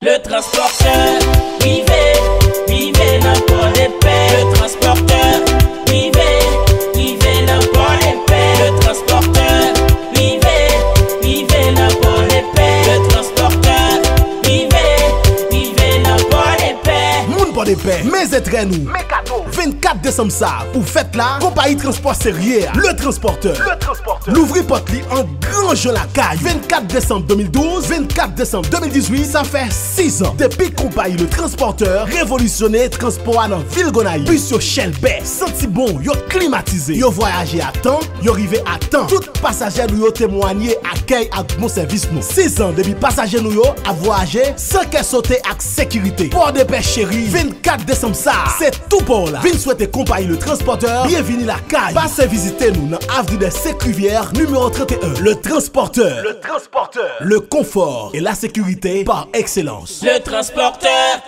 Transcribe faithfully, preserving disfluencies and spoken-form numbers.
Le transporteur, rive, rive nan Pòdepè. Le transporteur, rive, rive nan Pòdepè. Le transporteur, rive, rive nan Pòdepè. Le transporteur, rive, rive nan Pòdepè. Moun Pòdepè, men zetrè nou. Men kado. Vennkat desanm sa a, pou fèt la, konpayi transpò serye a, Le Transporteur, Le Transporteur, louvri pòt li an gran jan lakay. Vennkat desanm de mil douz, vennkat desanm de mil dizuit, sa fè sis an depi konpayi Le Transporteur revolisyone transpò a nan vil Gonayiv. Bis yo chèlbè, santi bon, yo klimatize, yo vwayaje a tan, yo rive a tan. Tout pasaje nou yo temwanye akèy ak bon sèvis nou. Sis an depi pasaje nou yo ap vwayaje san kè sote ak sekirite. Pòdepè cheri, vennkat desanm sa a, se tou pa w la. Vin swete konpayi Le Transporteur byenvini lakay. Pase vizite nou nan Avenue des Cinq Rivières, nimewo trannteyen. Le Transporteur. Le Transporteur. Le confort et la sécurité par excellence. Le transporteur,